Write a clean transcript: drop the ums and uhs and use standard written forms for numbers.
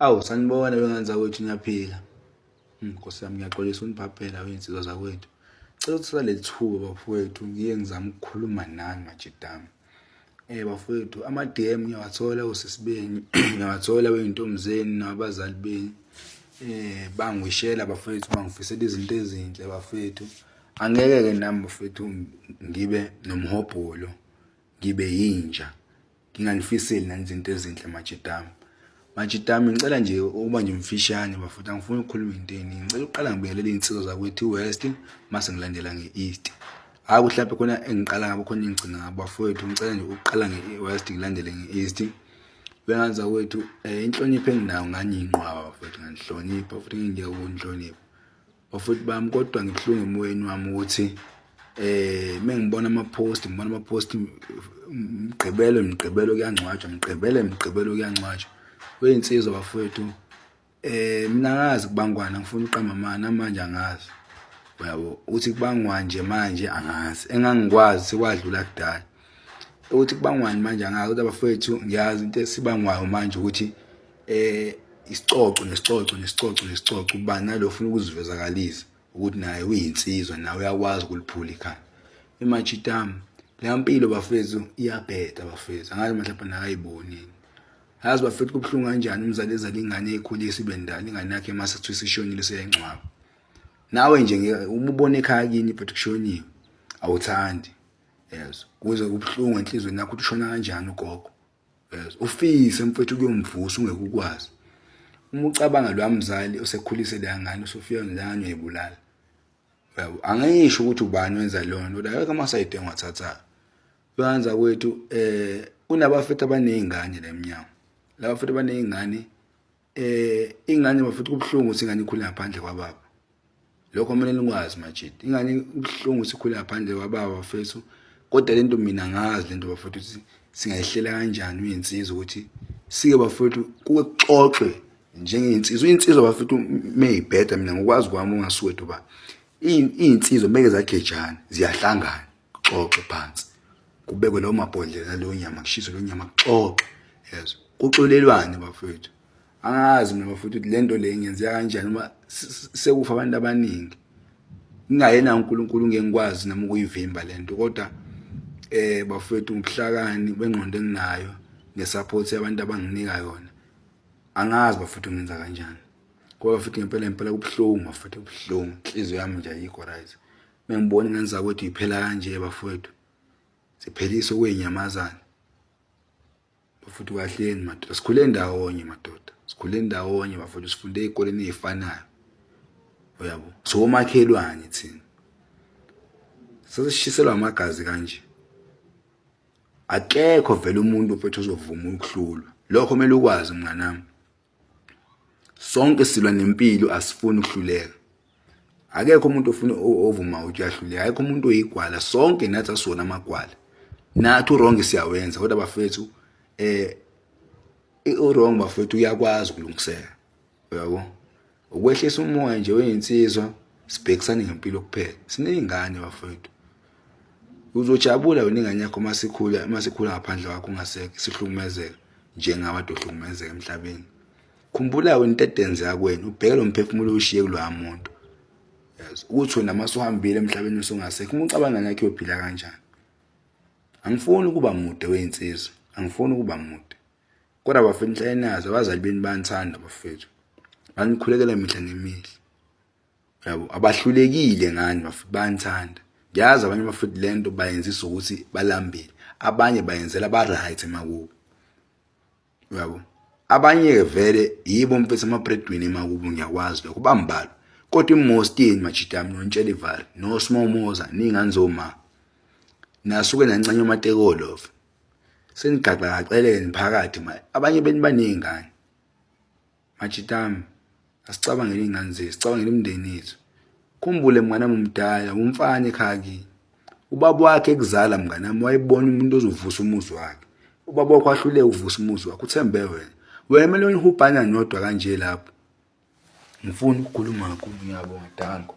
Awu sanibona wengane zakwethu niyaphila. Nkosi yami ngiyaxolisa uniphaphela weyinsizwa zakwethu. Cela ukuthatha leli thuba bafowethu ngiye ngizame ukukhuluma nani majidami. Bafowethu ama-DM ngiyawathola osisi benu, ngiyawathola wey'ntombi zenu nabazali benu. Bangwishela bafowethu bangifisela izinto ezinhle bafowethu. Angeke-ke nami bafowethu ngibe nomhobholo ngibe yinja. Nginganifiseli nani izinto ezinhle majidami. Majidami ngicela nje ukuba nje mfishane bafowethu angifuni ukukhuluma into eningi. Ngicela ukuqala ngibingelele iy'nsizwa zakwethu i-West mase ngilandela nge-East. Hhayi ukuthi hlampe khona engiqala ngabo khona engigcina ngabo bafowethu ngicela nje ukuqala nge-West ngilandele nge-East. Wengane zakwethu inhlonipho enginayo ngani inqwaba bafowethu nganihlonipha futhi ngeke ukunihlonipha. Bafowethu bami kodwa ngibuhlungu emoyeni wami ukuthi mengibona ama-post ngibona ama-post Mgqibelo Mgqibelo kuyangcwatshwa Mgqibelo Mgqibelo kuyangcwatshwa. Weyinsizwa bafowethu mina angazi kubangwana ngifuna uqamba amanga namanje angazi. Uyabo ukuthi kubangwa nje manje angazi engangikwazi sekwadlula kudala. Ukuthi kubangwani manje angazi kodwa bafowethu ngiyazi into esibangwayo manje ukuthi isicoco nesicoco nesicoco nesicoco ubani nalo ufuna ukuzivezakalisa ukuthi naye uyinsizwa nawe uyakwazi ukuliphula ikhanda. Imajitami leya mpilo bafethu iyabheda bafethu angazi mhlawumbe nakayiboni yini. Yazi bafethu kubuhlungu kanjani umzali ezala ingane eyikhulisa ibe ndala ingane yakhe mase kuthiwa isishonile seyayingcwaba. Nawe nje uma ubona ekhaya kini but kushoniwe awuthandi. Yes, kuze kubuhlungu enhlizweni yakho ukuthi ushona kanjani ugogo. Yes, ufise mfethu ukuyomvusa ungeke ukwazi. Uma ucabanga lo mzali osekhulise leya ngane usufika nolana uyayibulala. Uyabo, angisho ukuthi ubani wenza leyo nto, kodwa akekho amasayidi engiwathathayo. Banza kwethu kunabafethu abaney'ngane la emnyango. Laba bafethu abaney'ngane ingane bafethu kubuhlungu ukuthi ingane ikhule ngaphandle kwababa. Lokho kumele nikwazi majidi. Ingane kubuhlungu ukuthi ikhule ngaphandle kwababa bafethu. Kodwa lento mina angazi lento bafethu ukuthi singayihlela kanjani uyinsizwa ukuthi sike bafethu kuke kuxoxwe njengey'nsizwa. Iy'nsizwa bafethu meyibheda mina ngokwazi kwami ungasuwethu ba. Iy'nsizwa meke zagejana ziyahlangana kuxoxwe phansi. Kubekwe lawo mabhodlela leyo nyama kushiswe leyo nyama kuxoxwe. Yezwa. Kuxolelwane bafethu. Angazi mina bafethu ukuthi lento le ingenzeka kanjani uma sekufa abantu abaningi. Ngingayena uNkulunkulu ngeke ngikwazi nami ukuyivimba lento kodwa bafethu ngobuhlakani bengqondo enginayo nesupport yabantu abanginika yona. Angazi bafethu ngenza kanjani. Ngoba futhi ngempela ngempela kubuhlungu bafethu kubuhlungu. Inhliziyo yami nje ayikho right. Mengibona ingane zakwethu iphela kanje bafowethu. Siphelisa okwenyamazane. Bafowethu kahleni madoda. Sikhule ndawonye madoda. Sikhule ndawonye bafowethu sifunde ey'koleni ey'fanayo. Uyabo? Siwomakhelwane thina. Sesishiselwa amagazi kanje. Akekho vele umuntu mfethu ozovuma ukuhlulwa. Lokho kumele ukwazi mnganami. Sonke silwa nempilo asifuni ukuhluleka. Akekho umuntu ofuna ovuma ukuthi uyahluleka. Akekho umuntu oyigwala. Sonke nathi asiwona amagwala. Nathi uwrong siyawenza kodwa bafethu uwrong bafethu uyakwazi ukulungiseka. Uyabo? Ukwehlisa umoya nje weyinsizwa sibhekisane ngempilo kuphela. Siney'ngane bafethu. Uzojabula wena ingane yakho masikhula masikhula ngaphandle kwakho ungasekho sihlukumezeka njengabantu ohlukumezeka emhlabeni. Khumbula wena into edenzeka kuwena ubheke lo mphefumulo ushiye kuloya muntu. Yes, ukuthi wena masuhambile emhlabeni usungasekho uma ucabanga ngakho uyophila kanjani. Angifuni ukuba mude weyinsizwa, angifuni ukuba mude. Kodwa bafethu inhlanye nazo abazali benu bayanithanda bafethu. Banikhulekela imihla nemihla. Yabo abahlulekile ngani bafethu bayanithanda. Ngiyazi abanye bafethu lento bayenzisa ukuthi balambile. Abanye bayenzela ba right emakubo. Uyabo? Abanye vele yibo mfethu ama breadwinner emakubo ngiyakwazi lokho bambalwa. Kodwa imost yenu majidami nontshela ivali no smomoza ningane zoma. Nasuke nancanywa amatekolo. Senigaqaqelene phakathi manje. Abanye benu baney'ngane. Majidami asicabangele iy'ngane zethu, sicabangele imindeni yethu. Khumbule mnganami umdala, umfana ekhaya kini. Ubaba wakhe ekuzala mnganami wayebona umuntu ozovusa umuzi wakhe. Ubaba wakho wahluleka ukuvusa umuzi wakhe, uthembe wena. Wena kumele unihubhana nodwa kanje lapho. Ngifuna ukukhuluma kakhulu ngiyabonga danko.